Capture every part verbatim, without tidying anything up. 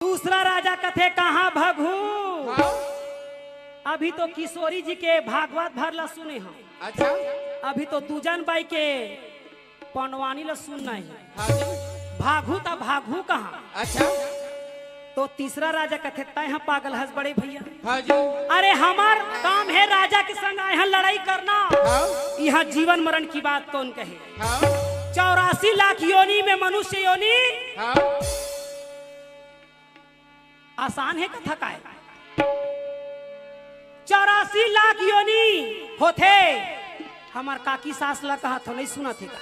दूसरा राजा कथे, "कहाँ भगहू?" हाँ। अभी तो किशोरी जी के भागवत भर ला सुने हँव। अच्छा। अभी तो दूजन बाई के पंडवानी ला सुनना हे। हाँ जी। भागहू त भागहू कहाँ? अच्छा। तो तीसरा राजा कथे, "तैं ह पागल हस बड़े भइया।" हाँ जी। अरे हमर काम हे राजा के संग इहाँ लड़ाई करना। हाँ। इहाँ जीवन मरण की बात कौन कहे? हाँ। चौरासी लाख योनि में मनुष्य योनि। हाँ। आसान हे कथा काय? चौरासी लाख योनि होथे। हमर काकी सास ला कहत हँव, नइ सुनत हे का?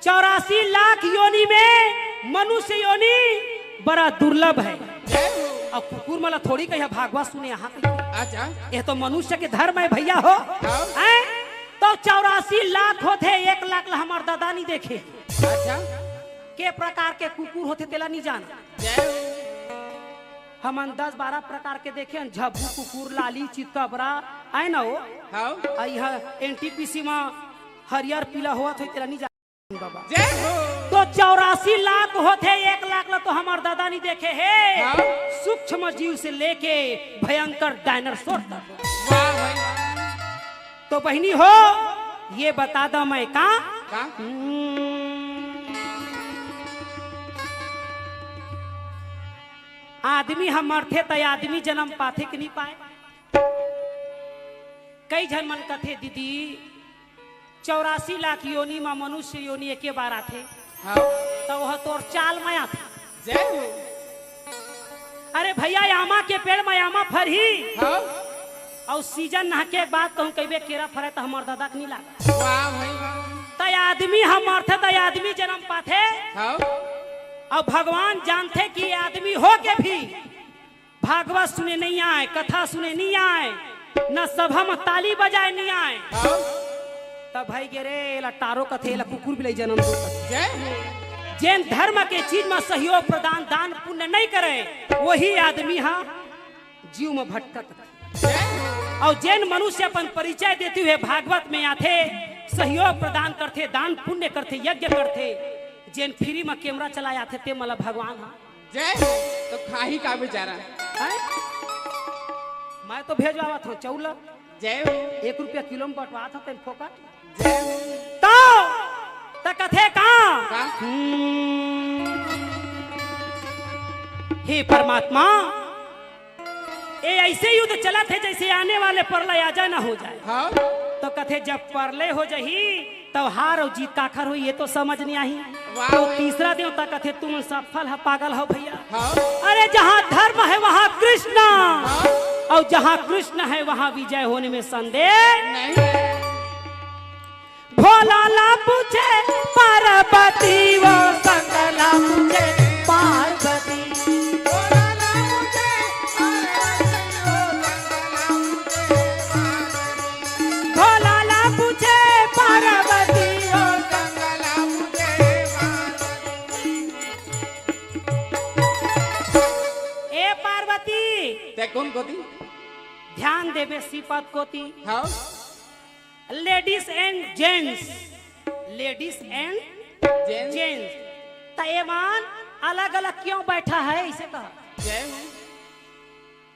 चौरासी लाख योनि में मनुष्य योनि बड़ा दुर्लभ हे। जय हो। अउ कुकुर मन ला थोड़ी कहिया भागवत सुने आहा कहिके। अच्छा। ये तो मनुष्य के धर्म हे भइया हो। हाँ। हैं? तो चौरासी लाख होथे, एक लाख ला हमर ददा नइ देखे। अच्छा। के प्रकार के कुकुर होथे तेला नइ जान। जय हो। हमन दस बारह प्रकार के देखे हन, झब्बू कुकुर, लाली, चितकबरा, आय ना हो? हाँ। अउ इहाँ एनटीपीसी म हरियर पीला होवत होही, तेला नइ जान बाबा। जय हो। तो चौरासी लाख होथे, एक लाख ला तो हमर ददा नइ देखे हे। हाँ। सूक्ष्म जीव से लेके भयंकर डायनासोर तक। वाह भाई। तो बहिनी हो, ये बता दा मैं का? का? हम्म। आदमी ह मरथे त आदमी जनम पाथे कि नइ पाय? कई झन मन कथे, "दीदी, चौरासी लाख योनि म मनुष्य योनि एके बार आथे, हाँ। त ओह तोर चाल म आथे।" जय हो। अरे भइया, आमा के पेड़ म आमा फरही। हाँ। अउ सीजन नहके के बाद कहूँ कहिबे केरा फरे त हमर ददा के नइ लागे। वाह भाई वाह। त आदमी ह मरथे त आदमी जनम पाथे। हाँ। अउ भगवान जानथे कि आदमी हो के भी भागवत सुने नइ आय, कथा सुने नइ आय, न सभा म ताली बजाय नइ आय। हाँ। त भई गे रे, एला टारो कथे, एला कुकुर बिलई जनम दो कथे। जय हो। जेन धर्म के चीज म सहयोग प्रदान, दान पुण्य नइ करे, वही आदमी ह जीव म भटकत रथे। जय हो। अउ जेन मनुष्य अपन परिचय देते हुए भागवत में आथे, सहयोग प्रदान करथे, दान पुण्य करथे, यज्ञ करथे, जेन फ्री म कैमरा चलाय आथे, ते मन ला भगवान ह जय हो। तो खाही का बेचारा? हैं? मैं तो भेजवावत हँव चउर ला। जय हो। एक रुपया किलो म बंटवात हँव तेन फोकट। जय हो। तो, त कथे का? का? हम्म। हे परमात्मा, ए अइसे युद्ध चलत हे जइसे आने वाले प्रलय आ जाए ना हो जाए। हाँ। तो कथे जब प्रलय हो जाही, तब हार अउ जीत काखर होही, ये तो समझ नइ आही। वाह तो भाई। तीसरा देवता कथे, "तुम सफल ह, पागल हो भइया।" हाँ। अरे जहाँ धर्म है वहाँ कृष्ण, हाँ। अउ जहाँ कृष्ण है वहाँ विजय होने में संदेह नहीं। भोला ला पूछे पार्वती, वो शंकर ला पूछे पार्वती। भोला ला पूछे पार्वती, वो शंकर ला पूछे पार्वती। भोला ला पूछे पार्वती, वो शंकर ला पूछे पार्वती। ए पार्वती, तैं कोन कोती? ध्यान देबे श्रीपद कोती। हाँ। Ladies and gents, ladies and gents। Gents। त एमन अलग-अलग क्यों बैठा है, इसे कहा। जय हो।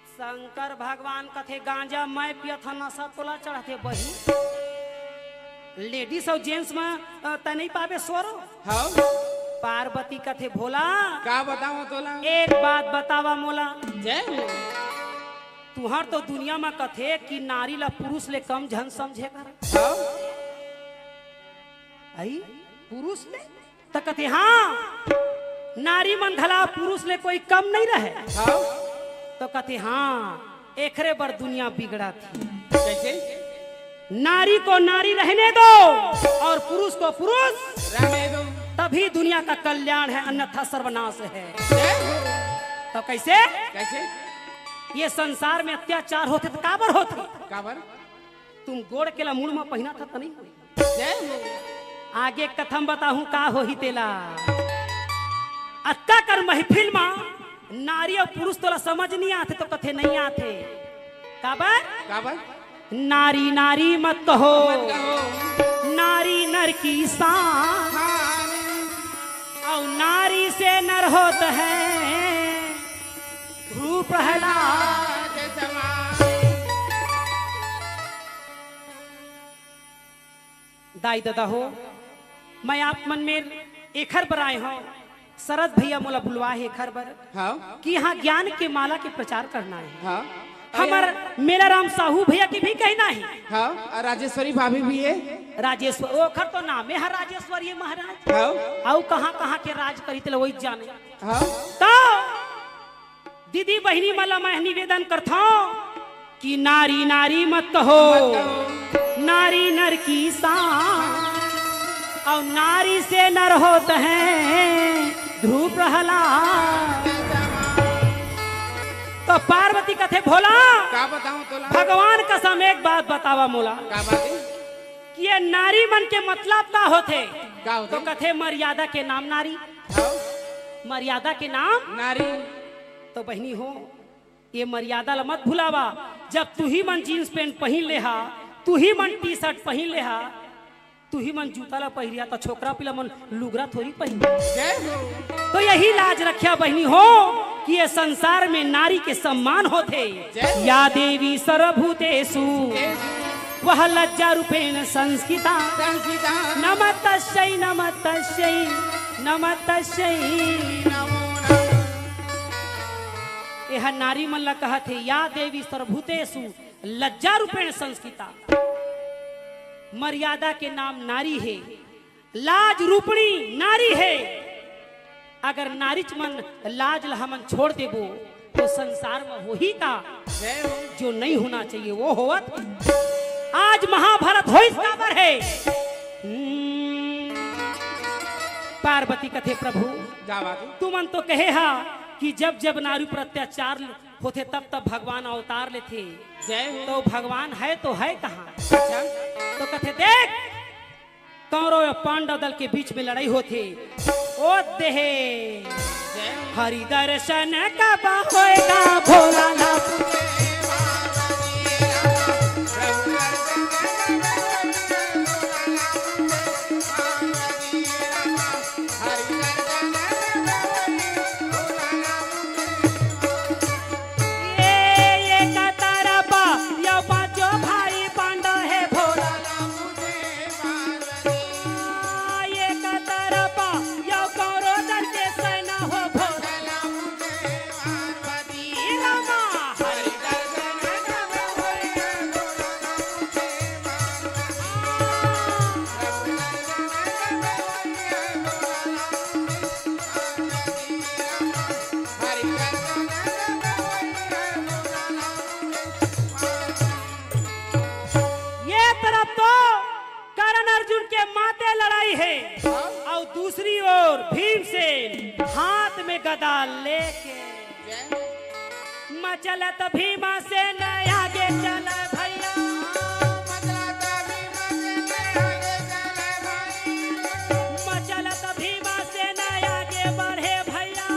शंकर भगवान कथे, "गांजा मैं पियत हँव, नशा तोला चढ़थे बही। Ladies अउ gents म, अ, तैं नइ पाबे सोरो।" हाँ। पार्वती कथे, "भोला।" का बतावँव तोला? एक बात बतावा मोला। जय हो। तुँहर तो दुनिया म कथे कि नारी ला पुरुष ले कम झन समझे कर। हाँ। अई, पुरुष ले? त कथे, "हाँ, नारी मन घला पुरुष ले कोई कम नइ रहे।" हाँ। त कथे, "हाँ, एखरे बर दुनिया बिगड़त हे।" कैसे? नारी को नारी रहने दो और पुरुष को पुरुष रहने दो। तभी दुनिया का कल्याण है, अन्यथा सर्वनाश है। जय हो। त कैसे? कैसे? ये संसार में अत्याचार होथे त काबर होथे? काबर? तुम गोड़ के ला मुड़ म पहिनथव त नइ होय। जय हो। आगे कथा म बताहूँ का होही तेला। अतका कन महफिल म नारी अउ पुरुष तोला समझ नइ आथे त कथे नइ आथे। काबर? काबर? नारी नारी मत कहो। मत कहो। नारी नर की शान। शान। अउ नारी से नर होत है भू प्रहलाद। दाई ददा हो, मैं आप मन में एखर बर आए हौं, शरद भैया मोला बुलवा हे एखर बर हाँ। कि यहाँ ज्ञान के माला के प्रचार करना है। हाँ। हमर मेला राम साहू भैया के भी कहना है। हाँ, और राजेश्वरी भाभी भी है। राजेश्वर, ओखर तो नामे है राजेश्वरी महाराज। हाँ। अउ कहाँ कहाँ के राज करी तेला वही जाने। हाँ। तो दीदी बहिनी मन ला मैं निवेदन करथौं कि नारी नारी मत कहो, मत कहो। नारी नर की शान, और नारी से नर होत हैं ध्रुव प्रहलाद। तो पार्वती कथे, भोला, का बताऊं तोला? भगवान कसम, एक बात बतावा मोला का बात है? कि ये नारी मन के मतलब का होथे? का होथे? तो कथे, मर्यादा के नाम नारी। हाँ। मर्यादा के नाम नारी। तो बहिनी हो, ये मर्यादा ला मत भुलावा। जब तुही मन जींस पैंट पहिन ले हा, तुही मन टी शर्ट पहिन ले हा, तुही मन जूता ला पहिरिया, त छोकरा पिला मन लुगरा थोड़ी पहिन। जय हो। तो यही लाज रखिया बहिनी हो कि ये संसार में नारी के सम्मान होथे। जय हो। या देवी सर्वभूतेषु, देवी। वह लज्जा रूपेण संस्थिता। संस्थिता। नमस्तस्यै, नमस्तस्यै, नमस्तस्यै। नमो नमः। एह नारी मन ला कहत हे, या देवी सर्वभूतेषु लज्जा रूपेण संस्थिता। मर्यादा के नाम नारी हे, लाज रूपणी नारी हे। अगर नारीच मन लाज ला हमन छोड़ देबो, तो संसार में होही का? जय हो। जो नहीं होना चाहिए, वो होवत। आज महाभारत होइस काबर हे? हम्म, पार्वती कथे, प्रभु, का बात है? तुमन तो कहे हा कि जब जब नारी पर अत्याचार होथे, तब तब भगवान अवतार लेथे। जय हो। तो भगवान है तो है कहाँ? अच्छा। तो कथे, देख, कौरव अउ पांडव दल के बीच में लड़ाई होथे। ओ देहे। जय हो। हरि दर्शन कब होएगा भोला ला। ये, ये कतरपा, यो पांचों भाई पांडव हे भोला। ये कतरपा, यो कौरव दल के सेना हो भोला। ये तरफ तो कर्ण अर्जुन के माते लड़ाई हे, हाँ। अउ दूसरी ओर भीमसेन हाथ में गदा लेके। मचलत भीमसेन आगे चल भैया। मचलत भीमसेन आगे बढ़े भैया।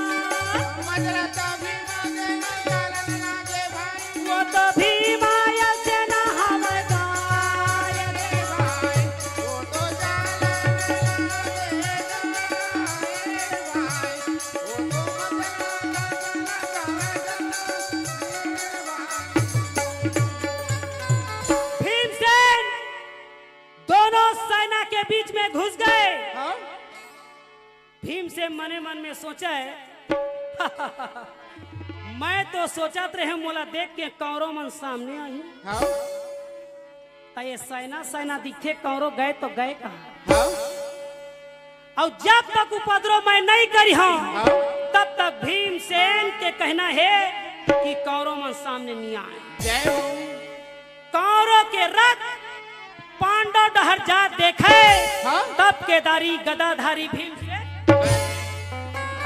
वो तो भीमा या सेना हवलदार रे भाई। भीमसेन दोनों सेना के बीच में घुस गए। हाँ? भीमसेन मने मन में सोचे, मैं तो सोचत रहे मोला देख के कौरव मन सामने आही। हाँ। त ये सेना सेना दिखथे, कौरव गए तो गए कहाँ? हाँ। अउ जब तक उपद्रव मैं नहीं करिहौं, हाँ। तब तक भीमसेन के कहना हे कि कौरव मन सामने नहीं आए। जय हो। कौरव के रथ पांडव डहर जात देखे, हाँ? तब केदारी गदाधारी भीमसेन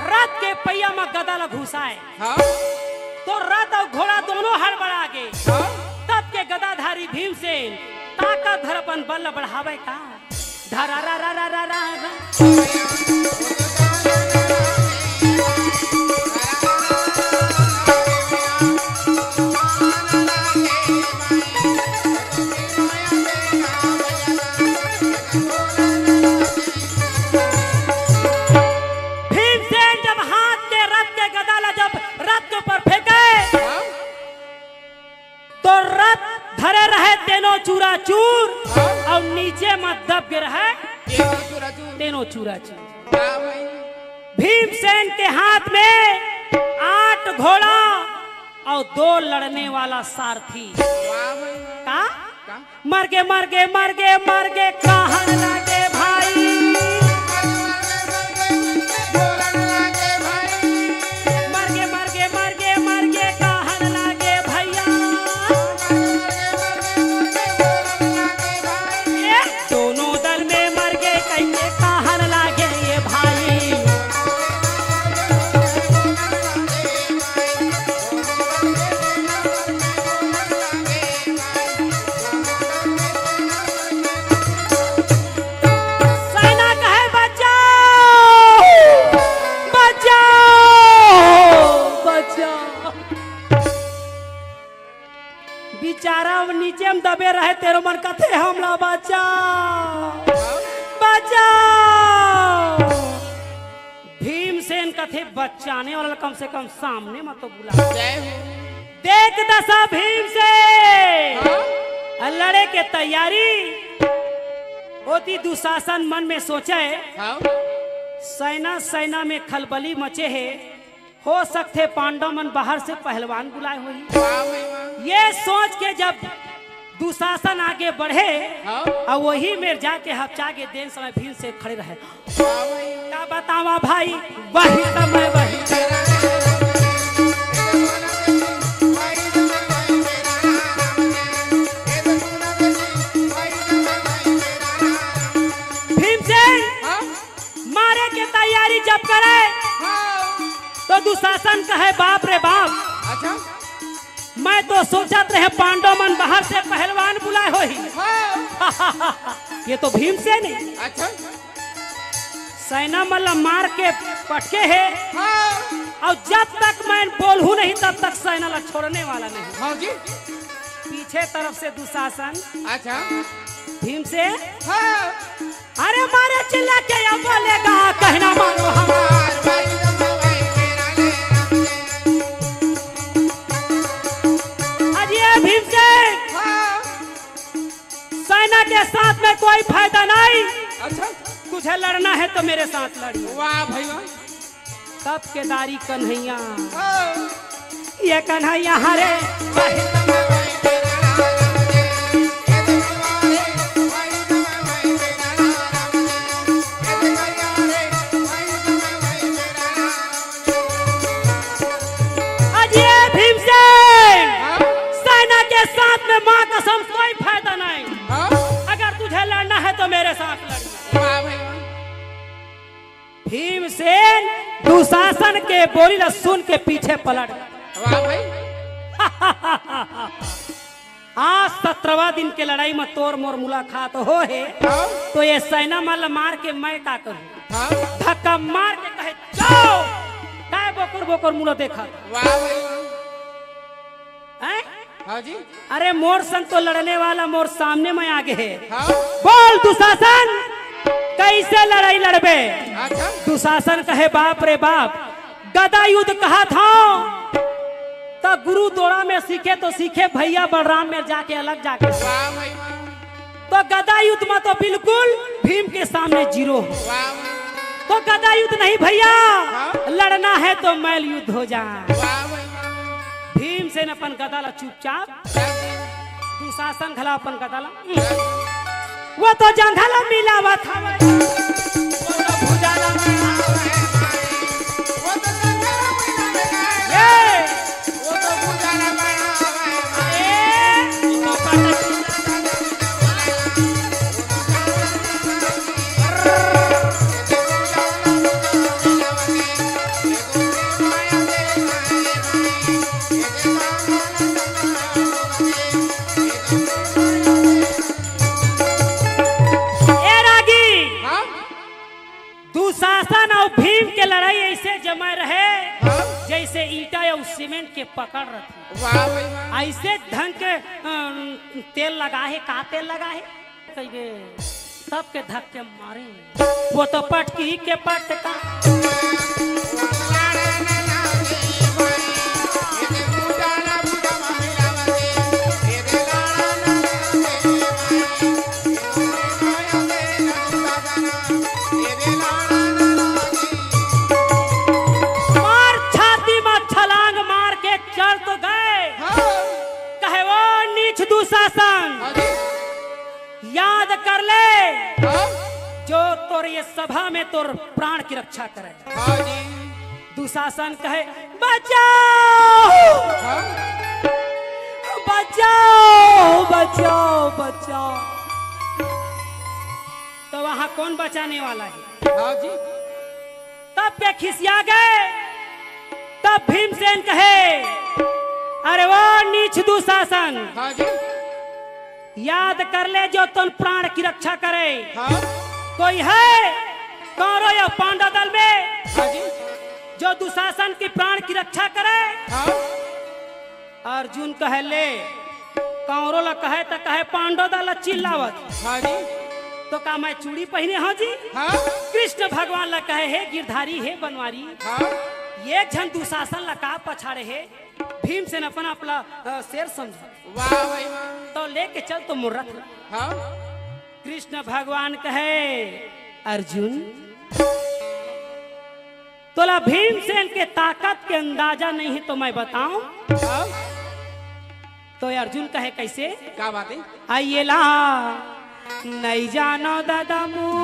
रथ के पहिया म गदा ल घुसाए। हाँ? तो रथ अउ घोड़ा दोनों हड़बड़ा गे। हाँ? तब के गदाधारी भीमसेन ताकत धर अपन बल ल बढ़ावे का। धरा रा रा रा रा रा रा। दब गे रहय, तेनो चूरा चूर। तेनो चूरा चूर। वाह भाई। भीमसेन के हाथ में आठ घोड़ा अउ दो लड़ने वाला सारथी। वाह भाई, वाह। का? का? मर गे, मर गे, मर गे, मर गे, कहन लागे भाई। मर गे, मर गे, मर गे, मर गे, कहन लागे भैया। ए, दोनों दल में मर गे, कहिके कहन लागे ये भाई। सेना कहे, "बच जाओ, बच जाओ, बच जाओ।" बिचारा अब नीचे म दबे रहे, तेनो मन कथे, "हमला बचाओ, बचाओ।" भीमसेन कथे, "बचाने वाला ल कम से कम सामने म तो बुला।" जय हो। देख दसा भीमसेन, हाँ? लड़े के तैयारी। ओती दुशासन मन में सोचे, हाँ? सेना, सेना में खलबली मचे हे, हो सकथे पांडव मन बाहर से पहलवान बुलाए होही। वाह भाई वाह। ये सोच के जब दुशासन आगे बढ़े, हाँ। अउ वही मेर जाके हपचा के देन समय भीमसेन खड़े रहे। वाह भाई। का बतावा भाई, वही समय वही। भीमसेन हाँ? मारे के तैयारी जब करे, हाँ। तो दुशासन कहे, "बाप रे बाप, अच्छा। मैं तो सोचत रहे पांडव मन बाहर से पहलवान बुलाए होही।" हाँ। ये तो भीमसेन हे। अच्छा। सेना मन ला मार के पटके हे। हाँ। अउ जब तक मैं बोलहूँ नहीं, तब तक सेना ला छोड़ने वाला नहीं। हाँ जी। पीछे तरफ से दुशासन। अच्छा। भीमसेन। हाँ। अरे मारे चिल्ला के या बोलेगा, कहना मानो हमार। अरे भीमसेन, हाँ। सेना के साथ में कोई फायदा नहीं। अच्छा। तुझे लड़ना है तो मेरे साथ लड़िए। वाह भाई वाह। तब केदारी कन्हैया, हाँ। ये कन्हैया हरे। अजय भीमसेन, हाँ? सेना के साथ में माँ कसम कोई फायदा नहीं। हाँ? अगर तुझे लड़ना है तो मेरे साथ लड़। वाह भाई वाह। भीमसेन दुशासन के बोली ला सुन के पीछे पलट गए। वाह भाई। आज सत्रहवाँ दिन के लड़ाई में तोर मोर मुलाकात हो हे, हाँ। तो ये सेना मन ला मार के मैं का करूँ? हाँ। धक्का मार के कहे, "जाओ।" काय बोकर बोकर मुला देखा? वाह भाई वाह। हैं? हाँ जी। अरे मोर संग तो लड़ने वाला मोर सामने में आगे हे। हाँ। बोल दुशासन, कैसे लड़ाई लड़बे? अच्छा। दुशासन कहे, "बाप रे बाप, गदा युद्ध कहत हँव, त गुरु दोड़ा में सीखे तो सीखे, भैया बलराम में जाके अलग जाके सीखे।" वाह भाई वाह। तो गदा युद्ध में तो बिल्कुल भीम के सामने जीरो हो। वाह। तो गदा युद्ध नहीं भैया, हाँ। लड़ना है तो मैल युद्ध हो जाए। वाह भाई वाह। भीमसेन अपन गदा ला चुपचाप, दुशासन घला अपन गदा ला, वो तो जंघा ला मिलावत हवे। वो तो भुजा ला मिलावत हवे। ये। ए रागी, हाँ? दुशासन अउ भीम के लड़ाई ऐसे जमे रहे, हाँ? जैसे ईंटा अउ सीमेंट के पकड़ रथे। वाह भाई वाह। ऐसे ढंग के, अम, तेल लगा हे, का तेल लगा हे? कहिके सबके धक्के मारे। वो तो पटकी के पटका। और ये सभा में तोर प्राण की रक्षा करे। हाँ जी। दुशासन कहे, "बचाओ, हाँ? बचाओ, बचाओ, बचाओ।" तो वहां कौन बचाने वाला है? हाँ जी। तब के खिसिया गए। तब भीमसेन कहे, "अरे वो नीच दुशासन, हाँ जी। याद कर ले, जो तोर प्राण की रक्षा करे, हाँ। कोई है कौरव या पांडव दल में, हाँ जी। जो दुशासन की प्राण की रक्षा करे?" हाँ। अर्जुन कहे, "ले, कौरव ला कहे त कहे पांडव दल ला चिल्लावत।" हाँ जी। तो का मैं चूड़ी पहने हूँ जी? हाँ। कृष्ण भगवान ला कहे, "हे गिरधारी, हे बनवारी, हाँ। ये झन दुशासन ला का पछाड़े हे?" भीमसेन अपन आप ला, अ, शेर समझ। वाह भाई वाह। तो लेके चल तो मोर रथ ला। हाँ। कृष्ण भगवान कहे, "अर्जुन, तोला भीमसेन के ताकत के अंदाजा नहीं है तो मैं बताऊं?" हाँ। तो अर्जुन कहे, "कैसे?" का बात है? "अइला नहीं जानो दादा मो।"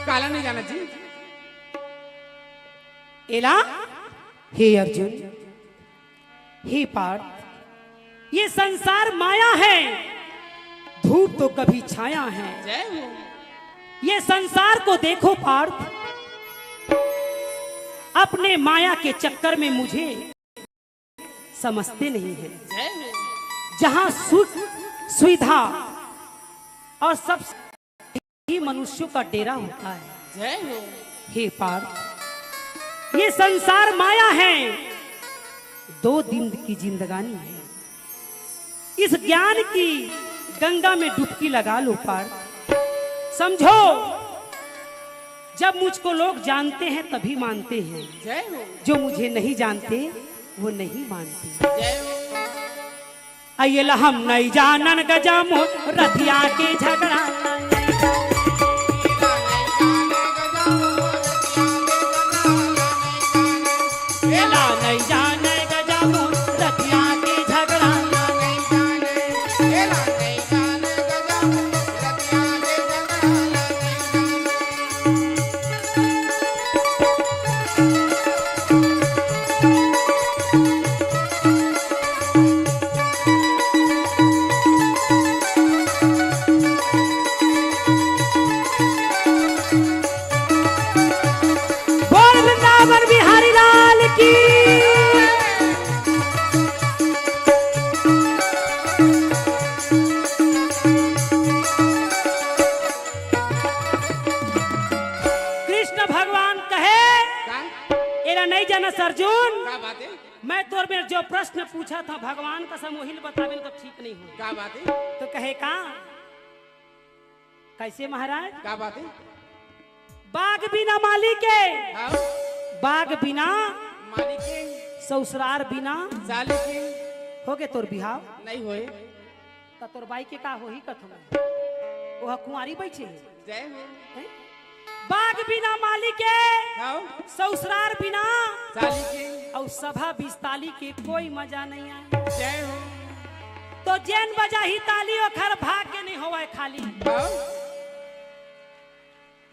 काला नहीं जाना जी। एला, हे अर्जुन, हे पार्थ, ये संसार माया है, धूप तो कभी छाया है। जय हो। ये संसार को देखो पार्थ, अपने माया के चक्कर में मुझे समझते नहीं है। जय हो। जहाँ सुख, सुविधा और सब ही मनुष्यों का डेरा होता है। जय हो। हे पार्थ, ये संसार माया है, दो दिन की जिंदगानी है। इस ज्ञान की गंगा में डुबकी लगा लो पार्थ। समझो, जब मुझको लोग जानते हैं तभी मानते हैं, जय हो। जो मुझे नहीं जानते वो नहीं मानते।" जय हो। अइला हम नहीं जानन गजमो रतिया के झगड़ा। एला नहीं जाने गजमो रतिया के झगड़ा। बोल वृंदावन बिहारी लाल की। कृष्ण भगवान कहे, का? एला नहीं जानस अर्जुन, का बात है? मैं तोर मेर जो प्रश्न पूछा था भगवान कसम वही ल बताबे न तो ठीक नहीं हो। का बात है? तो कहे का, कैसे महाराज? का बात है? बाग बिना माली के, हाँ। बाग बिना माली के, ससुरार बिना साली के। हो गे तोर बिहाव? नहीं होए। त तोर बाई के का होही कथों? ओह कुंवारी बइठे हे। जय हो। हैं? बाग बिना माली के, हाँ। ससुरार बिना साली के। अउ सभा बिस्ताली के कोई मजा नहीं आए। जय हो। तो जेन बजाही ताली ओखर भाग्य नहीं होवय खाली। हाँ।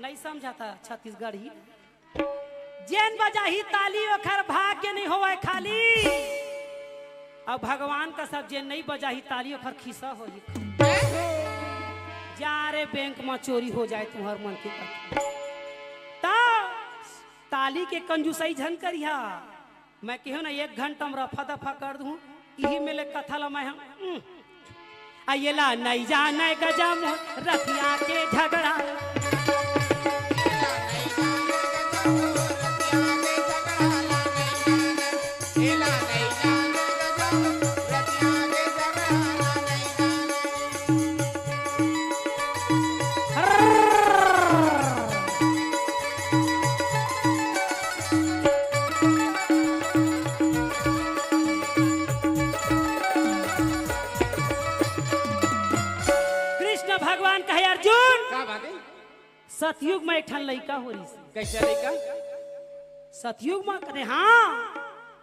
नहीं समझा था छत्तीसगढ़ी। जेन बजाही ताली ओखर भाग्य नहीं होवय खाली। अब भगवान कसम जेन नहीं बजाही ताली ओखर खिस्सा होही। जा रे बैंक म चोरी हो जाए तुहर मन के कथा। त ताली के कंजूसई झन करिहा। मैं केहेंव ना एक घंटा म रफा दफा कर दूं, इही मेर ले कथा ल मैं हम, उम। अइला नहीं जाने गजमो रतिया के झगड़ा। कृष्ण भगवान कहे, अर्जुन, का बात है? सतयुग म एक ठन लइका हो रिहिस। कैसे लइका? सतयुग म कहे, हाँ,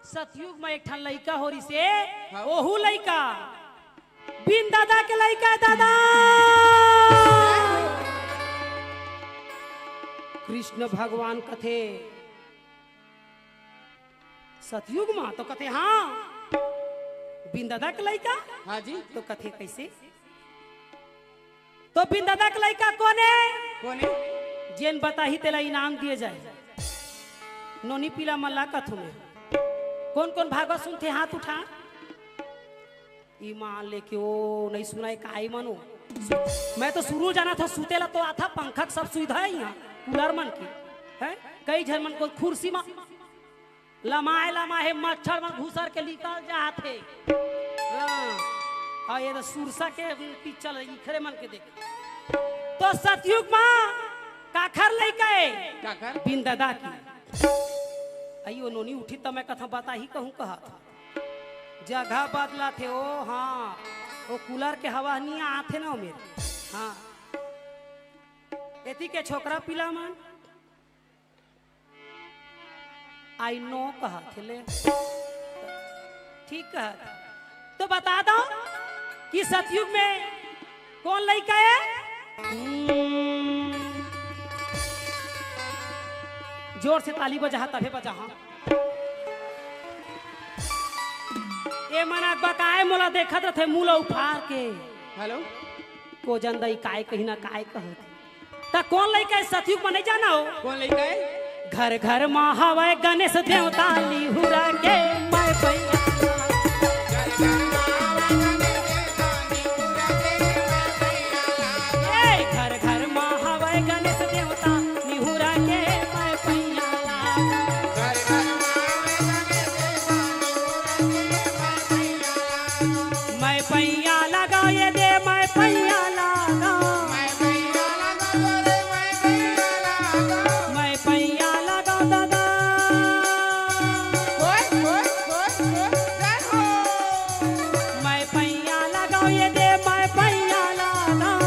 सतयुग म एक ठन लइका हो रिहिस हे, हाँ। ओहू लइका बिन ददा के लइका हे ददा। कृष्ण भगवान कथे, सतयुग मा तो कथे, हाँ, बिन ददा के लइका। हाँ जी। तो कथे कइसे? तो बिन ददा के लइका कोन हे? कोन हे? जेन बताही तेला इनाम दिए जाए। नोनी पीला मल्ला कथू में। कोन कोन भागवत सुनथे हाथ उठा। ईमान लेके ओ नहीं सुनाय काय मनो। मैं तो सुरू जानत हँव सुते ला तो आथा पंखा के सब सुविधा हे इहाँ। कूलर मन के। हैं? कई झन मन कोन कुर्सी मा लमाय लमाय हे, मच्छर मन घुसर के निकल जात हे। हाँ। अउ ये तो सुरसा के पिक्चर इखरे मन के देख। तो सतयुग मा काखर लइका हे? काखर? बिन ददा के। अई ओ नोनी उठी त मैं कथा बताही कहूँ कहत। जगह बदलत हे ओ, हाँ। ओ कूलर के हवा नहीं आथे ना ओ मेर। हाँ। एती के छोकरा पीला मन। I know कहत हे ले। ठीक कहत। तो बता दो कि सतयुग में कोन लइका हे? हम्म। जोर से ताली बजाहा, तभे बजाहा। ए मन अकबकाय मोला देखत रथे, मुँह ल उफार के। हेलो। को जन दई काय कही ना काय कहत। त कोन लइका हे सतयुग म नइ जाना हो? कोन लइका हे? घर घर म हवय गणेश देवता निहुरा के मैं भैया। ए, घर घर म हवय गणेश देवता निहुरा के मैं भैया। मैं पैया लगाओ ये दे, मैं पैया लगाओ। मैं पैया लगाओ दादा। मैं पैया लगाओ ये दे, मैं पैया लगाओ।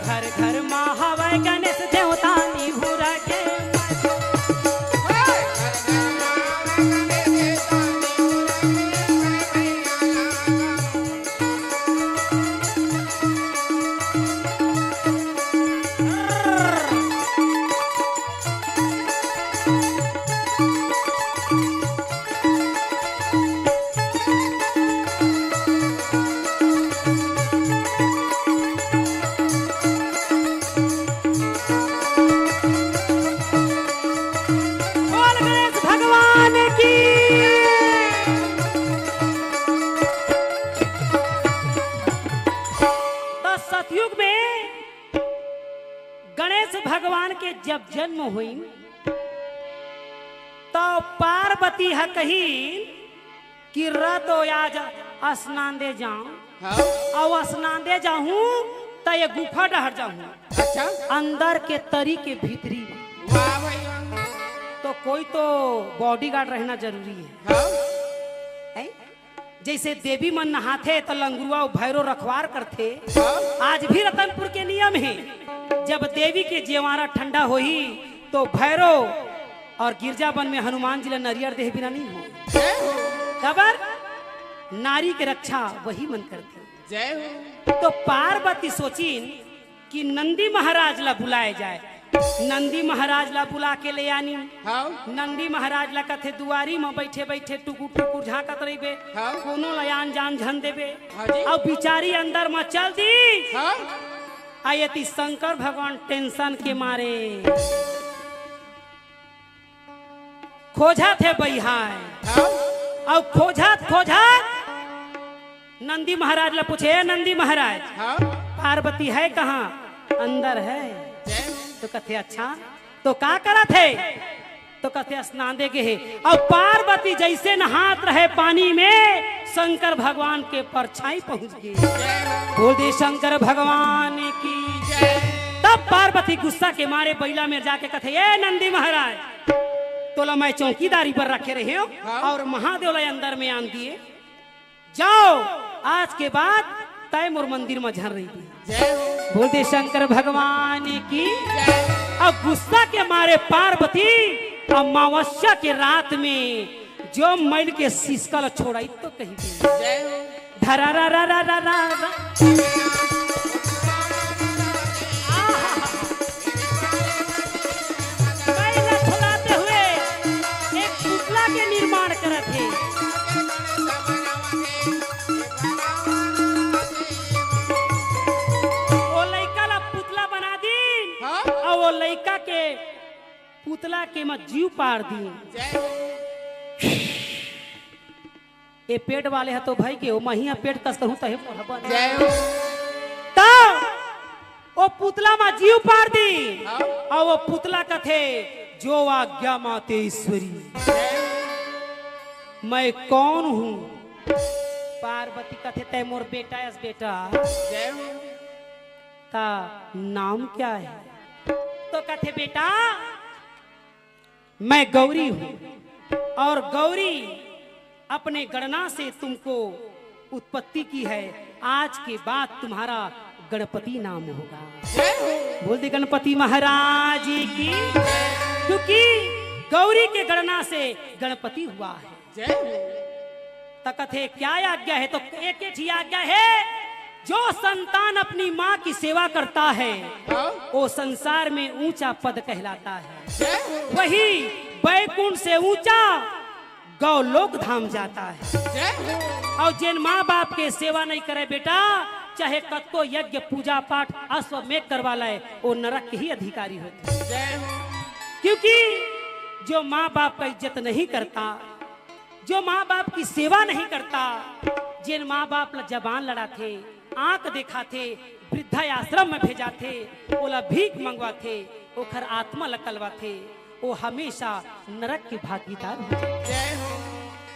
घर घर मा हवय गणेश देवता निहुरा के। बोल गणेश भगवान की। त सतयुग में गणेश भगवान के जब जन्म होई, त पार्वती ह कही कि रतो आज स्नान दे जाऊं। हाँ। अउ स्नान दे जाहूं त ये गुफा डहर जाहूं। अच्छा। अंदर के तरी के भीतरी। वाह भाई वाह। तो कोई तो बॉडीगार्ड रहना जरूरी है। हाँ। हैं? जैसे देवी मन नहाथे त लंगुरुआ अउ भैरो रखवार करथे। हाँ। आज भी रतनपुर के नियम हे, जब देवी के जेवारा ठंडा होही तो भैरो अउ गिरजा बन में हनुमान जी ला नरियर देह बिना नहीं हो। जय हो। काबर? नारी के रक्षा वही मन करथे। जय हो। तो पार्वती सोचिन कि नंदी महाराज ला बुलाए जाए। नंदी महाराज ला बुला के ले आनी। हाँ। नंदी महाराज ला कथे दुआरी म बैठे बैठे टुकुर टुकुर झांकत रहिबे। हाँ। कोनो ला आन जान झन देबे। हाँ जी। अउ बिचारी अंदर म चल दी। हाँ। आ एती शंकर भगवान टेंशन के मारे खोजथे बइहाय। हाँ। अउ खोजत खोजत नंदी महाराज ला पूछे, "ए नंदी महाराज, हाँ। पार्वती है कहाँ?" "अंदर है।" जय हो। तो कथे, "अच्छा, तो का करत हे?" तो कथे, "स्नान दे गे हे।" अउ पार्वती जैसे नहात रहे पानी में, शंकर भगवान के परछाई पहुंच गे। बोल दे शंकर भगवान की। तब पार्वती गुस्सा के मारे बइला मेर जाके कथे, "ए नंदी महाराज, तोला मैं चौकीदारी पर रखे रहे हो हाँ। अउ महादेव ला अंदर में आन दिए, जाओ, आज के बाद तय मोर मंदिर म झन रहिबे।" जय हो। बोल दे शंकर भगवान की। जय। अब गुस्सा के मारे पार्वती अमावस्या के रात में जो मैल के सिसका ल छोड़ाई तो कहीं भी। जय हो। धरा रा रा रा रा रा रा। आहा। मैल ल छोड़ाते हुए एक पुतला के निर्माण करत हे। वो लइका ला पुतला बना दीन। हाँ। अउ वो लइका के पुतला के म जीव पार दीन। जय हो। ए पेट वाले ह तो भई गे, ओ महिया पेट कस कहूं तहे मोर बने। जय हो। त ओ पुतला म जीव पार दीन। हाँ। अउ ओ पुतला कथे, "जो आज्ञा माते ईश्वरी।" जय हो। "मैं कौन हूं?" पार्वती कथे, "तय मोर बेटा अस बेटा।" जय हो। "ता नाम क्या है?" तो कथे, "बेटा, मैं गौरी हूं और गौरी अपने गणना से तुमको उत्पत्ति की है। आज के बाद तुम्हारा गणपति नाम होगा।" जय हो। बोल दे गणपति महाराज की। क्योंकि गौरी के गणना से गणपति हुआ है। जय हो। त कथे, "क्या आज्ञा है?" तो एक ही आज्ञा है, जो संतान अपनी माँ की सेवा करता है, हाँ। वो संसार में ऊंचा पद कहलाता है। जय हो। वही बैकुंठ से ऊंचा गौलोक धाम जाता है। जय हो। अउ जेन माँ बाप के सेवा नहीं करे बेटा, चाहे कतको यज्ञ पूजा पाठ अश्वमेघ करवा ले, वो नरक के ही अधिकारी होथे। जय हो। क्योंकि जो माँ बाप का इज्जत नहीं करता, जो माँ बाप की सेवा नहीं करता, जेन माँ बाप ला जबान लड़ाथे, आंख देखाथे, वृद्धाश्रम में भेजाथे, ओला भीख मंगवाथे, ओखर आत्मा ला कलवाथे, वो हमेशा नरक के भागीदार हो जाथे। जय हो।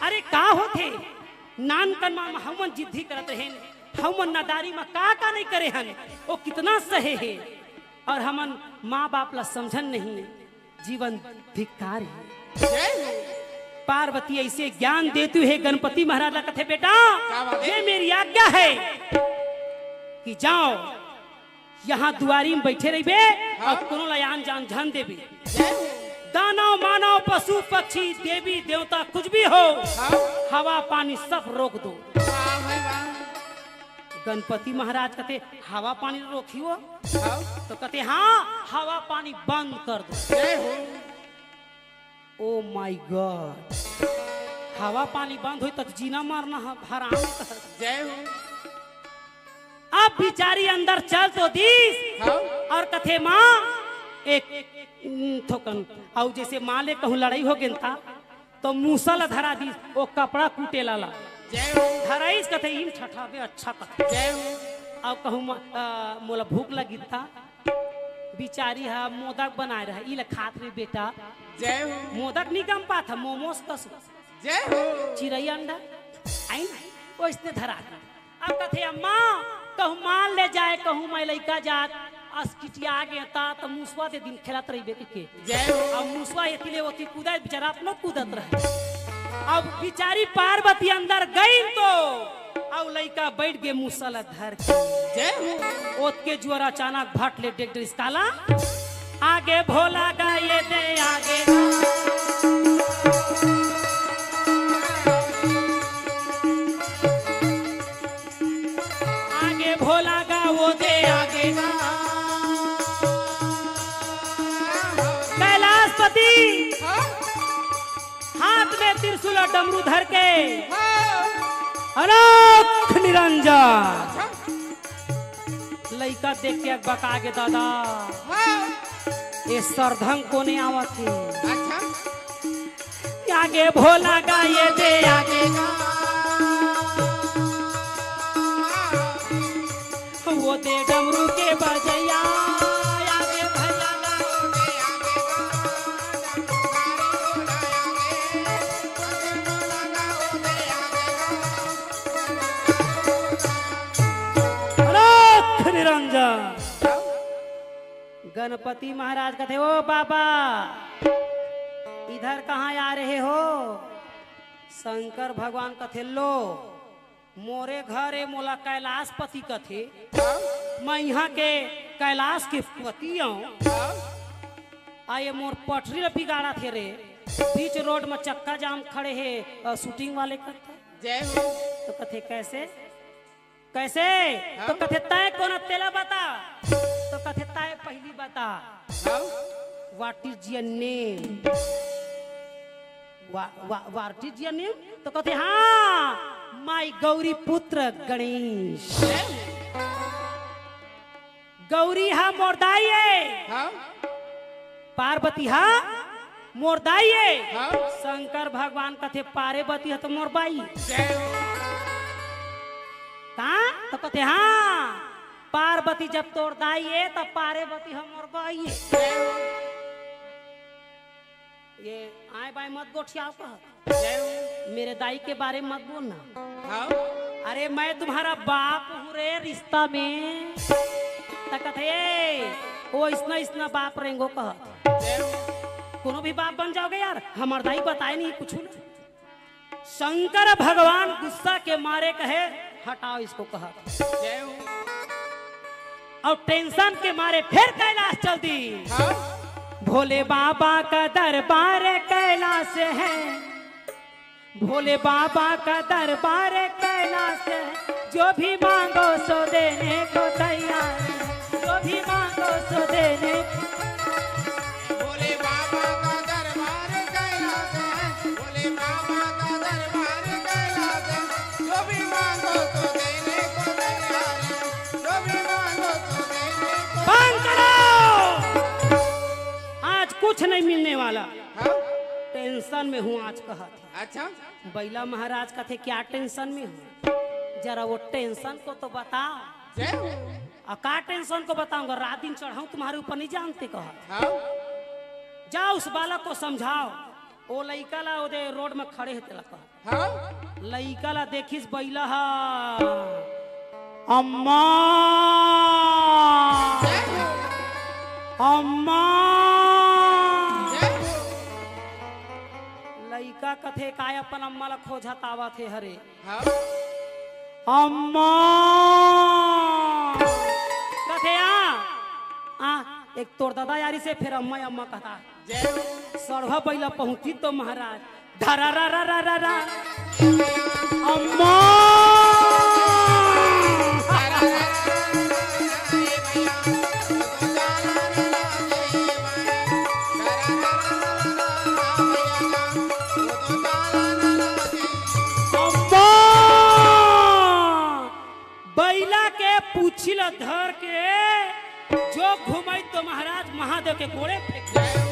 अरे का होथे, नानकन मा हमन जिद्दी करत रहेन, हमन नादारी मा का का नहीं करे हन, वो कितना सहे हे, अउ हमन माँ बाप ला समझन नहीं। जीवन धिक्कार हे। जय हो। पार्वती ऐसे ज्ञान देती हुए गणपति महाराज ला कथे, "बेटा, क्या बात है? ये मेरी आज्ञा है कि जाओ, यहाँ दुआरी में बैठे रहिबे हाँ। अउ कोनो ला आन जान झन देबे। जय हो। दानव, मानव, पशु, पक्षी, देवी, देवता, कुछ भी हो, हाँ। हवा, पानी सब रोक दो।" वाह भाई वाह। गणपति महाराज कथे, "हवा पानी रोकही वो?" हाँ। तो कथे, "हाँ, हवा पानी बंद कर दो।" जय हो। Oh my God, हवा पानी बंद होई त जीना मरना ह-, हराम हे। जय हो। अब बिचारी अंदर चल तो दीस हाँ। अउ कथे, "माँ, एक, उम, थोकन।" अउ जैसे माँ ले कहूँ लड़ाई हो गेन ता, तो मूसा ला धरा दीस, वो कपड़ा कूटे ला ला। जय हो। धराइस कथे, "इन ठठाबे अच्छा कथे।" जय हो। अउ कहूँ म-, अ, मोला भूख लगी ता, बिचारी हा मोदक बनाए रहा, "ई ला खात रे बेटा।" जय हो। मोदक नहीं गम पात हा, मोमोस कस। जय हो। चिरई अंडा, आइन, ओइसने धरा दीस। अब कथे, "अम्मा, कहूँ माल ले जाए, कहूँ मैं लइका जात, अस किटिया गे ता, त मुसवा दे दिन खेलत रहिबे के।" जय हो। अब मुसवा एती ले ओती कूदत, बेचारा अपनो कूदत रहे। अब बिचारी पार्वती अंदर गई तो, अब लइका बैठ गे मुसा ला धर के। जय हो। ओतके जुआर अचानक भट ले डेग डरिस काला। आगे भोला गा ये दे आगे गा। आगे भोला गा वो दे आगे गा। कैलाशपति हाथ में त्रिशूल और डमरू धर के अलख निरंजन। लइका देख के अकबका गे दादा। हाँ। ये सरधंग कोने आवत हे? अच्छा। आगे भोला गा ये दे आगे गा। वो दे डमरू के बजैया। आगे भोला गा वो दे आगे गा। अलख निरंजन। गणपति महाराज कथे, "ओ बाबा, इधर कहाँ आ रहे हो?" शंकर भगवान कथे, "लो, मोरे घर ए, मोला कैलाशपति कथे। मैं इहाँ के कैलाश के पति अव। आ ये मोर पटरी ल बिगाड़त हे रे।" बीच रोड में चक्का जाम खड़े हे, अ, शूटिंग वाले करता। जय हो। तो कथे, "कैसे? कैसे?" हाँ? तो कथे, "तय कोन अस तेला बता।" तो कथे, "तय पहली बता।" हाँ? "What is your name?" वा-, वा-, "What is your name?" तो कथे, "हाँ, my गौरी पुत्र गणेश।" गौरी हा मोर दाई ए। हाँ? पार्वती हा मोर दाई ए। हाँ? शंकर भगवान कथे, "पार्वती हा तो मोर बाई।" जय हो। का? तो कथे, "हाँ, पार्वती जब तोर दाई ए, तब पार्वती हा मोर बाई ए।" जय हो। ये आए बाएं मत गोठियाव कहत। जय हो। मेरे दाई के बारे में मत बोलना। हाँ। अरे, मैं तुम्हारा बाप हूँ रे, रिश्ता में। त कथे, "ए, वो इसना, इसना बाप रेंगो," कहत। जय हो। कोनो भी बाप बन जाओगे यार, हमर दाई बताए नहीं कुछ ना। शंकर भगवान गुस्सा के मारे कहे, "हटाओ इसको," कहत। जय हो। अउ टेंशन के मारे फेर कैलाश चल दी। हाँ। भोले बाबा का दरबार कैलाश है, भोले बाबा का दरबार कैलाश है, जो भी मांगो सो देने को तैयार है, जो भी मांगो सो देने। भोले बाबा का दरबार कैलाश है, भोले बाबा का दरबार कैलाश है, जो भी मांगो तो देने को तैयार है, जो भी मांगो तो देने को। बंद करो, आज कुछ नहीं मिलने वाला। हाँ? टेंशन में हूँ आज, कहत हे। अच्छा। बइला महाराज कथे, "क्या टेंशन में हो? जरा वो टेंशन को तो बता।" जय हो। "और का टेंशन को बताऊंगा? रात दिन चढ़ाऊं तुम्हारे ऊपर, नहीं जानते," कहा। हाँ। "जाओ, उस बालक को समझाओ।" ओ लइका ला ओदे रोड में खड़े हे तेला कहा। हाँ। लइका ला देखिस बइला हा, "अम्मा, जय हो। अम्मा।" जय हो। लइका कथे, "काय अपन अम्मा ला खोजत आवत हे हरे?" हाँ। "अम्मा।" कथे, "आ, आ, एक तोर ददा यारी से फेर अम्मा, अम्मा कहता।" जय हो। सड़वा बइला पहुंची तो महाराज, धरा रा रा रा रा रा। अम्मा। अम्मा। बइला के पूछी ल धर के जो घुमाई तो महाराज महादेव के गोड़े फेंक दे।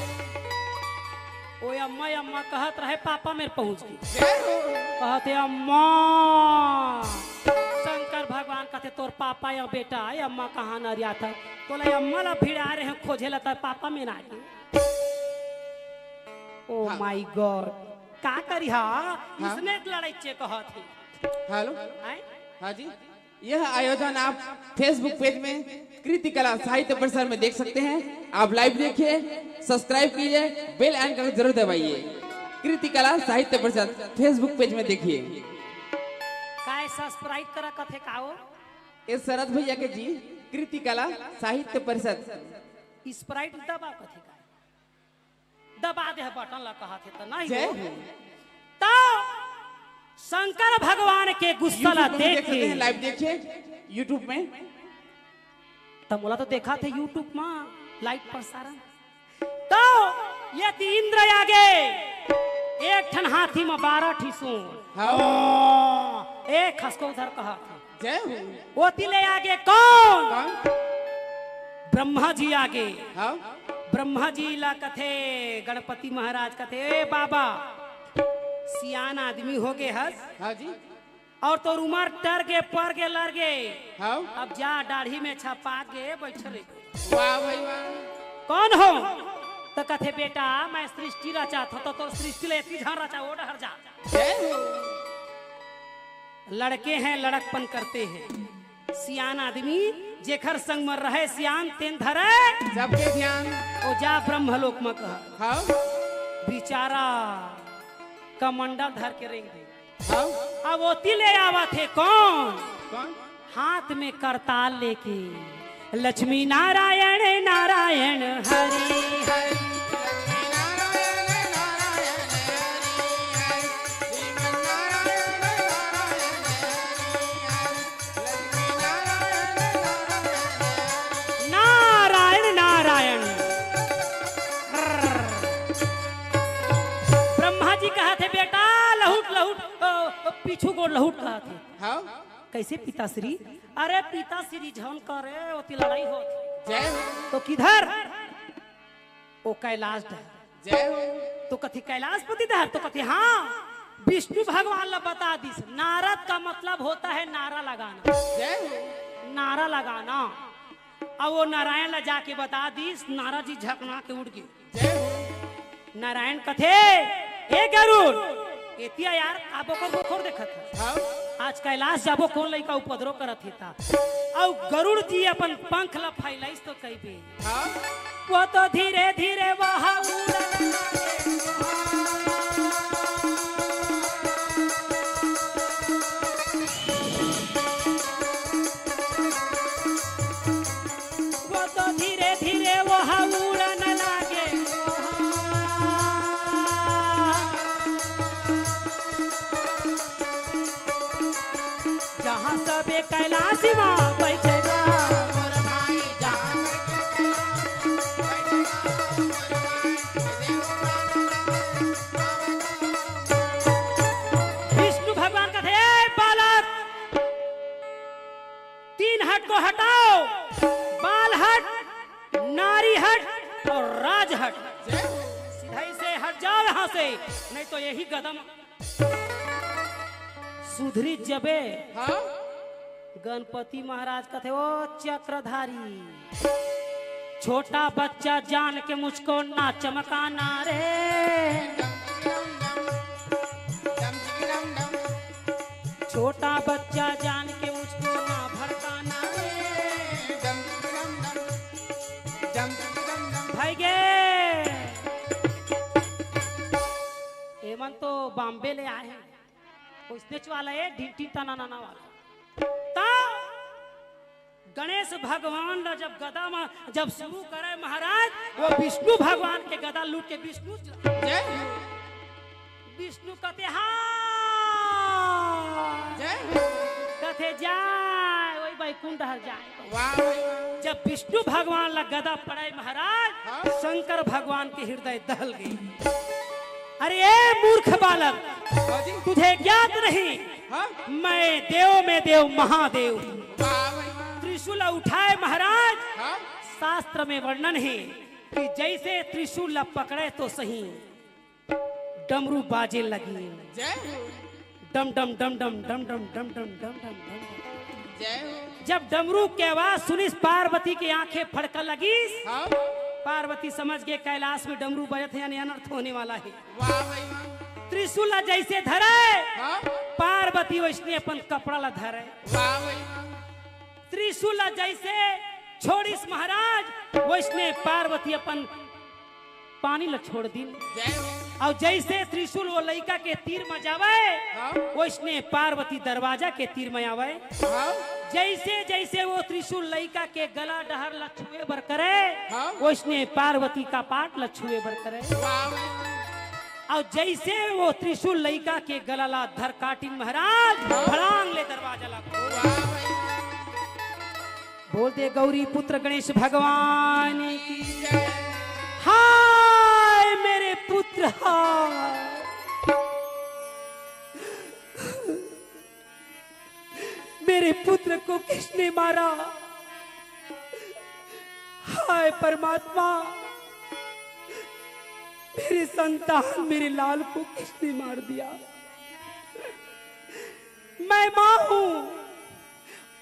ओ अम्मा, अम्मा कहत रहे, पापा मेर पहुंच गे। कहत हे, "अम्मा।" शंकर भगवान कहत हे, "तोर पापा या बेटा, ये अम्मा कहाँ नरियात हे?" तोला अम्मा ला भिड़ा रहे हैं खोजे ला, तोर पापा मेर आ गे। Oh हाँ। My God, का करी हा? हाँ। इसने लड़ाई चे कहत हे। हेलो। हैं? हाँ जी। यह आयोजन आप Facebook पेज में कृति कला साहित्य परिषद में देख सकते हैं। आप लाइव देखिए, सब्सक्राइब कीजिए, बेल आइकन को जरूर दबाइए। कृति कला साहित्य परिषद Facebook पेज में देखिए। काय सब्सक्राइब करा कथे का हो? ये शरद भैया के जी, कृति कला साहित्य परिषद। स्प्राइट दबा कथे का? दबा दे बटन ला कहत हे त नहीं जय हो। हो। तो शंकर भगवान के गुस्सा ला YouTube में भी देख देख सकते के हैं, लाइव देखिए YouTube में। त मोला तो देखा थे YouTube में लाइव प्रसारण। तो यदि इंद्र आगे एक ठन हाथी में बारह ठी सूंड। हाँ। एक खसको उधर कहा। जय हो। ओती ले आगे कौन? कौन? ब्रह्मा जी आगे। हाँ। ब्रह्मा जी ला कथे, गणपति महाराज कथे, "ए बाबा, सियान आदमी हो गे हस। हाँ जी। और तोर उमर टर गे, पर गे, लर गे। हाँ। अब जा, दाढ़ी में छपा गे, बैठ रे।" वाह भाई वाह। कौन हो? तो कथे, "बेटा, मैं सृष्टि रचाथंव, तो तोर सृष्टि ले एती झन रचा, ओ डहर जा।" जय हो। लड़के हैं, लड़कपन करते हैं। सियान आदमी जेखर संग म रहे सियान तेन धरे सबके ध्यान। ओ जा ब्रह्मलोक म कह। हाँ। बिचारा कमंडल धर के रेंग दे। हाँ। अब ओती ले आवत हे कौन? कौन? हाथ में करताल लेके, "लक्ष्मी नारायण नारायण हरि हरि।" लहुट कहत हे। हाँ। कैसे पिताश्री? अरे पिताश्री झन करे, ओती लड़ाई होत हे। जय हो। तो किधर? ओ कैलाश डहर। जय हो। तो कथे कैलाशपति डहर, तो कथे हाँ, विष्णु भगवान ला बता दिस। नारद का मतलब होता है नारा लगाना। जय हो। नारा लगाना। अब वो नारायण ला जाके बता दिस, नारद जी झकना के उड़ गे। जय हो। नारायण कथे, "हे गरुड़, एतिया यार, का बोकर बोकर देखत हस? हाँ। आज कैलाश जाबो, कोन लइका उपद्रव करत हे ता।" अउ गरुड़ जी अपन पंख ला फैलाइस तो कहिबे, हाँ। वो तो धीरे धीरे वहाँ उड़न लगे। वो तो धीरे धीरे वहाँ उड़न लागे। जहाँ सबे कैलाश माँ बैठेगा। विष्णु भगवान कथे, "ए बालक, तीन हट को हटाओ, बाल हट, नारी हट और राज हट। जय हो। सीधा ही से हट जाओ यहाँ से, नहीं तो यही गदम।" सुधरी जबे। हाँ। गणपति महाराज कथे, "ओ चक्रधारी, छोटा बच्चा जान के मुझको ना चमकाना रे।" छोटा बच्चा जान के मुझको ना भड़काना रे। भाई गे, एमन तो बॉम्बे ले आए हैं, उसने वाला है, ढिंटी तना नाना वाला। ता गणेश भगवान ला जब गदा में जब शुरू करे महाराज, वो विष्णु भगवान के गदा लूट के विष्णु, जय हो। विष्णु कथे, "हाँ।" जय हो। कथे, "जाए, वही बैकुंठ हर जाए।" वाह भाई वाह। जब विष्णु भगवान ला गदा पड़े महाराज, हाँ। शंकर भगवान के हृदय दहल गई। "अरे ए मूर्ख बालक, हाँ जी। तुझे ज्ञात नहीं, हाँ। मैं देव में देव महादेव हूँ।" वाह भाई वाह। त्रिशूल उठाए महाराज, हाँ। शास्त्र में वर्णन है कि जैसे त्रिशूल ला पकड़े तो सही, डमरू बाजे लगी। जय हो। डम डम डम डम डम डम डम डम डम डम डम। जय हो। जब डमरू के आवाज सुनिस पार्वती के आंखें फड़का लगिस। हाँ। पार्वती समझ गे कैलाश में डमरू बजत हे यानी अनर्थ होने वाला है। वाह भाई वाह। त्रिशूल ला जैसे धरे, हाँ। पार्वती वैसने अपन कपड़ा ला धरे। वाह भाई वाह। त्रिशूल ला जैसे छोड़िस महाराज, वैसने पार्वती अपन पानी ला छोड़ दिन। जय हो। अउ जैसे त्रिशूल वो लइका के तीर म जावय, हाँ। वैसने पार्वती दरवाजा के तीर म आवय। हाँ। जैसे जैसे वो त्रिशूल लइका के गला डहर ला छुए बर करे, हाँ। वैसने पार्वती कपाट ला छुए बर करे। वाह। अउ जैसे वो त्रिशूल लइका के गला ला धर काटिन महाराज, हाँ। फड़ांग ले दरवाजा ला खोल। वाह। बोल दे गौरी पुत्र गणेश भगवान की। हाय मेरे पुत्र, हाय। मेरे पुत्र को किसने मारा? हाय परमात्मा, मेरी संतान, मेरे लाल को किसने मार दिया? मैं माँ हूँ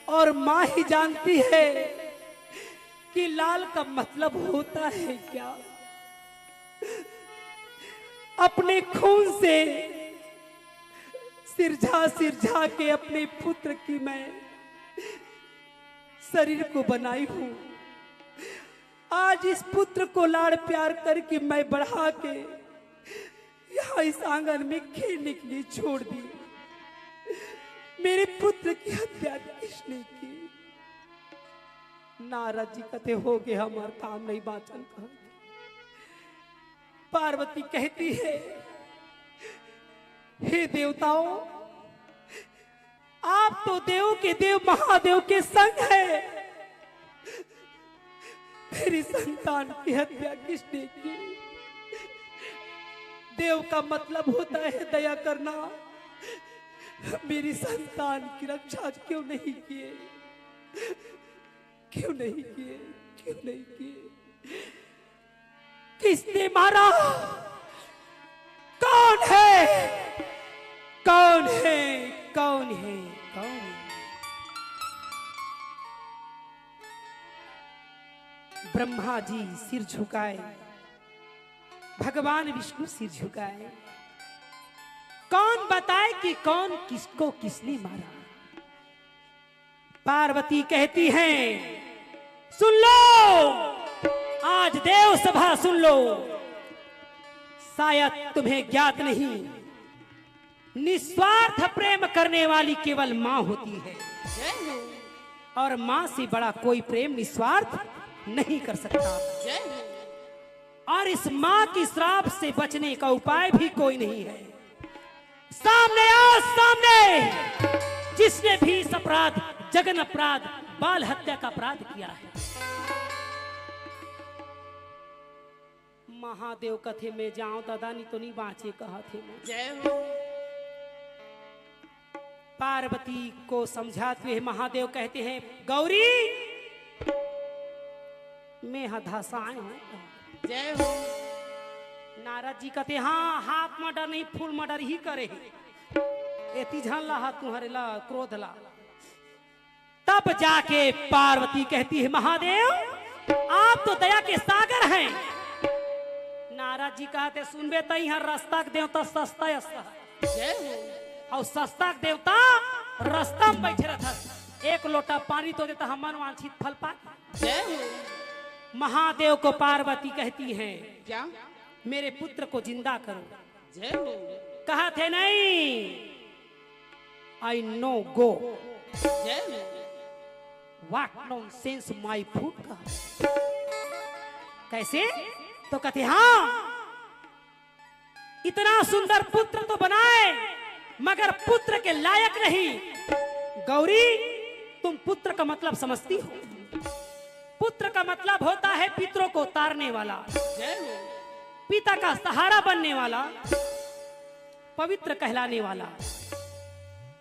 और माँ ही जानती है कि लाल का मतलब होता है क्या। अपने खून से सिरझा सिरझा के अपने पुत्र की मैं शरीर को बनाई हूँ। आज इस पुत्र को लाड़ प्यार करके मैं बढ़ा के यहाँ इस आंगन में खेलने के लिए छोड़ दी। मेरे पुत्र की हत्या किसने की? नारद जी कथे, "हो गे हमार काम नहीं बाचन," कहा। पार्वती कहती है, "हे देवताओं, आप तो देव के देव महादेव के संग है, मेरी संतान की हत्या किसने की?" देव का मतलब होता है दया करना, मेरी संतान की रक्षा क्यों नहीं किए? क्यों नहीं किए? क्यों नहीं किए? किसने मारा? कौन है? कौन है? कौन है? कौन है? ब्रह्मा जी सिर झुकाए, भगवान विष्णु सिर झुकाए। कौन बताए कि कौन किसको किसने मारा? पार्वती कहती हैं, सुन लो, आज देव सभा सुन लो, शायद तुम्हें ज्ञात नहीं, निस्वार्थ प्रेम करने वाली केवल माँ होती है, और माँ से बड़ा कोई प्रेम निस्वार्थ नहीं कर सकता। और इस माँ की श्राप से बचने का उपाय भी कोई नहीं है। सामने आओ, सामने, जिसने भी इस अपराध, जघन्य अपराध, बाल हत्या का अपराध किया है। महादेव कथे, मैं जाऊं दादा, नहीं तो नहीं बाँचे, कहत हे मैं। जय हो। पार्वती को समझाते हुए महादेव कहते हैं, गौरी, मैं हा धसाए हूँ। जय हो। नारद जी कहते, हाँ, half murder नहीं, full murder ही करे हे। एती झन ला हा तुम्हारे ला क्रोध ला। तब जाके पार्वती कहती है, महादेव, आप तो दया के सागर हैं। नारद जी कहते, सुनबे, तई हर रस्ता के देवता सस्ता अस्ता है। जय हो। और सस्ता के देवता रस्ता में बैठे रहता है। एक लोटा पानी तो देता, हमन वांछित फल पा। जय हो। महादेव को पार्वती कहती है, क्या? मेरे पुत्र को जिंदा करो। जय हो। कहत हे, नहीं, I no go। जय हो। What nonsense, my foot का। कैसे? तो कहते, हाँ, इतना सुंदर पुत्र तो बनाए, मगर पुत्र के लायक नहीं। गौरी, तुम पुत्र का मतलब समझती हो? पुत्र का मतलब होता है पितरों को तारने वाला, जय हो। पिता का सहारा बनने वाला, पवित्र कहलाने वाला।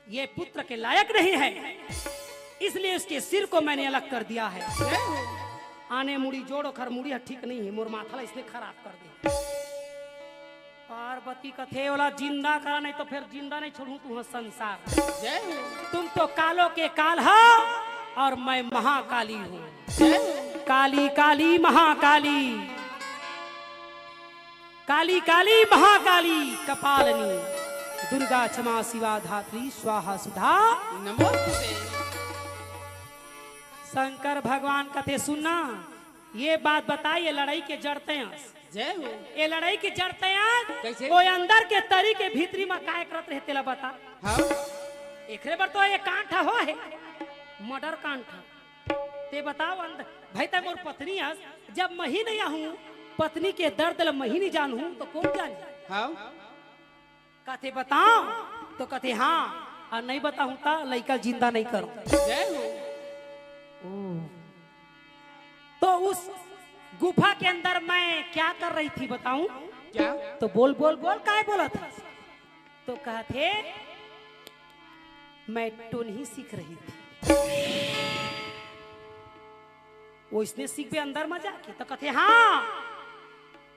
ये पुत्र के लायक नहीं है, इसलिए उसके सिर को मैंने अलग कर दिया है। जय हो। आने मुड़ी जोड़, ओखर मुड़ी ह ठीक नहीं है, मोर माथा ला इसने खराब कर दे। पार्वती कथे, ओला जिंदा करा, नहीं तो फिर जिंदा नहीं छोड़ूं तुंहर संसार। जय हो। तुम तो कालों के काल हो और मैं महाकाली हूँ। जय हो। काली काली महाकाली, काली काली महाकाली कपालिनी, दुर्गा क्षमा शिवा धात्री स्वाहा सुधा नमोस्तुते। शंकर भगवान कथे, सुनना, ये बात बताई, ये लड़ाई के जड़ तैं अस। जय हो। ये लड़ाई के जड़ तैं अस। कैसे? वो अंदर के तरी के भीतरी में काय करत रहे, तेला बता। हाँ। एकरे बर तो ये कांड हो हे, murder कांड। ते बताओ, अंदर भाई, तैं मोर पत्नी अस, जब मैं ही नहीं आहूं, पत्नी के दर्द ल मैं ही नहीं जानहूं, तो कौन जानी? हाँ। कथे बताओ, तो कथे हाँ, और नहीं बताऊं तो लइका जिंदा नहीं करूं। जय हो। ओ। तो उस गुफा के अंदर मैं क्या कर रही थी बताऊं? क्या? तो बोल, बोल, बोल, काय बोलत हस? तो कहत हे, मैं टोनही सीख रही थी। वो इसने सीखबे अंदर में जाके, तो कहत हे, हाँ,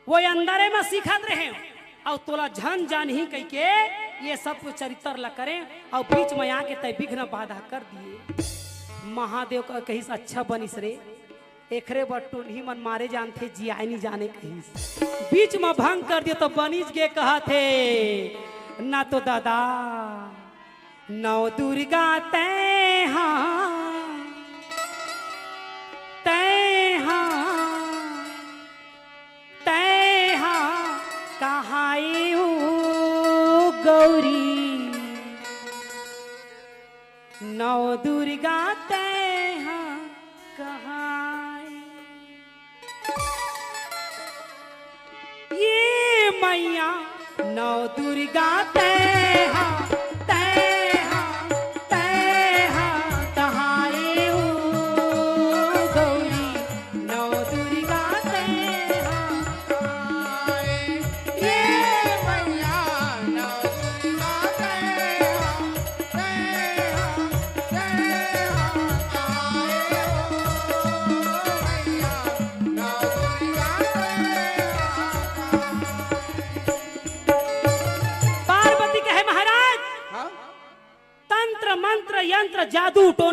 वो अंदरे में सीखत रहे, और तोला झन जानही कहिके ये सब कुछ चरित्र ला करें, और बीच में आके तैं विघ्न बाधा कर दिए। महादेव का कहिस, अच्छा बनिस रे, एकरे बर टोनही मन मारे जानथे, जियाए नी जाने कहिस। बीच म भंग कर दियो तो बनिस गे कहत हे, ना तो दादा, नौ दुर्गा तैं हा, तैं हा, तैं हा, कहाँ ए ओ गौरी? नौ दुर्गा तैं हा कहाँ ए? ये मैया नौ दुर्गा तैं हा, तैं हा, तैं हा, कहाँ ए ओ गौरी? नौ दुर्गा तैं हा कहाँ ए? ये मैया नौ दुर्गा तैं हा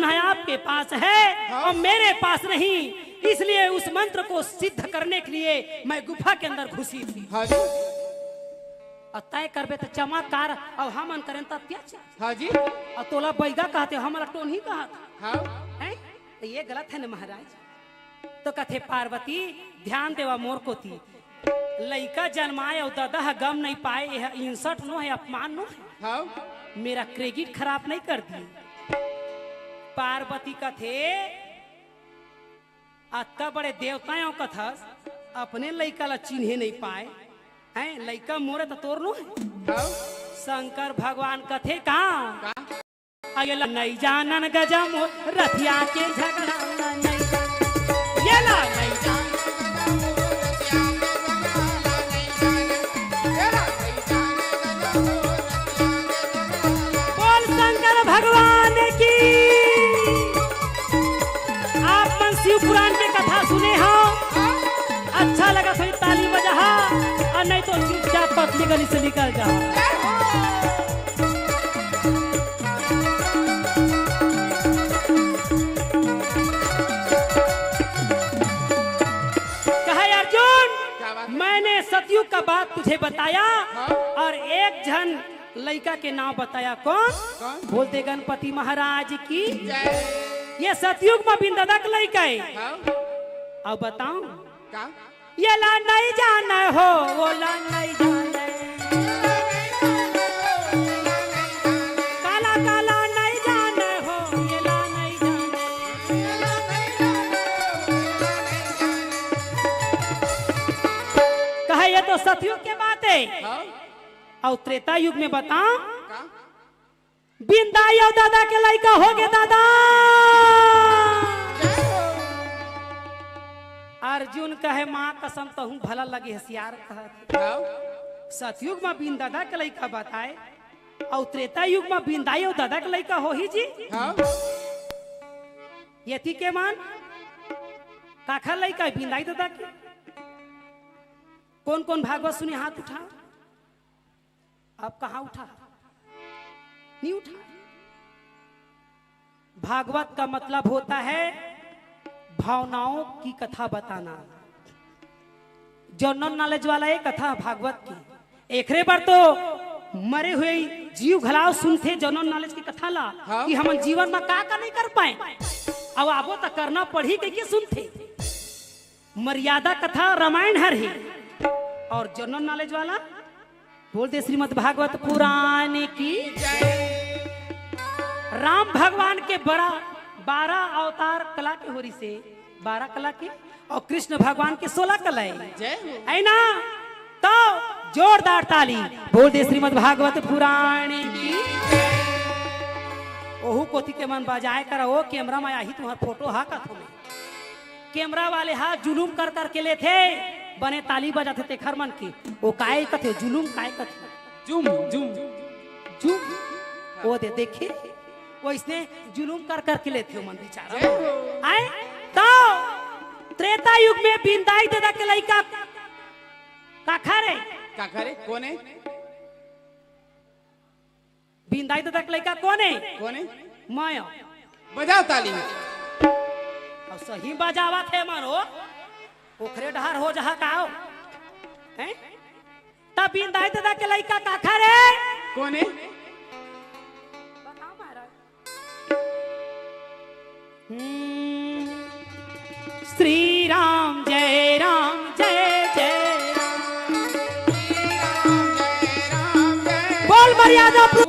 है आपके पास है, हाँ। और मेरे पास नहीं, इसलिए उस मंत्र को सिद्ध करने के लिए मैं गुफा के अंदर घुसी थी। हाँ जी। और तय करबे त चमत्कार, और हमन करेन त अत्याचार। हाँ जी। और तोला बैगा कहत हे, हमला टोनही कहत हे। हाँ। हैं? त ये गलत हे न महाराज? तो कथे, पार्वती, ध्यान देवा मोर कोती। लइका जनमाए अउ ददा ह गम नइ पाए, एह insult नो हे, अपमान नो हे। हाँ। मेरा credit खराब नइ कर दिए। पार्वती कथे, अतका बड़े देवता अउ कथस, अपने लइका ला चिन्हे नइ पाए, हैं? लइका मोरे त तोर नो हे। हाँ। शंकर भगवान कथे का? का? अ, ये ला नइ जानन गजा मोर रथिया के झगड़ा ला नइ जानन। ये ला नइ जानन। बोल शंकर भगवान की। आप मन शिव पुराण के कथा सुने हो, अच्छा लगत होही ताली बजाहा, अउ नहीं तो चुपचाप पतली गली से निकल जाओ। कहा, अर्जुन, क्या बात है? मैंने सतयुग का बात तुझे बताया, हाँ। और एक झन लइका के नाम बताया। कौन? कौन? बोल दे गणपति महाराज की। जय। ये सतयुग में बिंददक लइका हे। हाँ। अब बताऊं? का? ये ला नइ जाने हो, वो ला नइ जाने। काला काला नइ जाने हो, ये ला नइ जाने। कहे, ये तो सतयुग के बात हे। हाँ। अउ त्रेता युग में बताओ, का? बिंदाई अउ ददा के लइका होगे ददा। अर्जुन कहे, माँ कसम, तहूँ भला लगे हसियार कहत। हाँ। सतयुग में बिंददा के लइका बताए, अउ त्रेता युग में बिंदाई अउ ददा के लइका होही जी। हाँ। यति के मन काखर लइका हे बिंदाई ददा के? कोन कोन भागवत सुने, हाथ उठा। अब कहाँ उठा? नहीं उठा। भागवत का मतलब होता है भावनाओं की कथा बताना। General knowledge वाला ये कथा भागवत की। एकरे बर तो मरे हुए जीव घलाव सुनथे general knowledge की कथा ला, हाँ। कि हमन जीवन में का का नहीं कर पाए, अब आबो त करना पड़ही कहिके सुनथे। मर्यादा कथा रामायण हर हे। अउ general knowledge वाला बोल दे श्रीमद् भागवत पुराण की। राम भगवान के बड़ा बारह अवतार कला के होरी से, बारह कला के, अउ कृष्ण भगवान के सोलह कला हे। जय हो। है ना? तो जोरदार ताली बोल दे श्रीमद् भागवत पुराण की। ओहू कोती के मन बजाए कर, ओ camera में आही तुम्हार photo हा कथो में। Camera वाले हा जुलूम कर कर के लेथे, बने ताली बजाथे तेखर मन के। ओ काय कथे, जुलूम काय कथे? Zoom, zoom. जूम। ओ दे, देखे? ओ इसने जुलूम कर कर के लेथे मन बिचारा। जय हो। आए? तो त्रेता युग में बिंदाई ददा के लइका काखर हे? काखर हे? कोन हे? बिंदाई ददा के लइका कोन हे? कोन हे? मैं। बजाओ ताली। अउ सही बजावत हे मन हो। ओखरे डहर हो जहा का हो? हैं? त बिंदाई ददा के लइका काखर हे? कोन हे? बताओ महाराज। हम्म, श्री राम जय राम जय जय राम। बोल मर्यादा प्रो-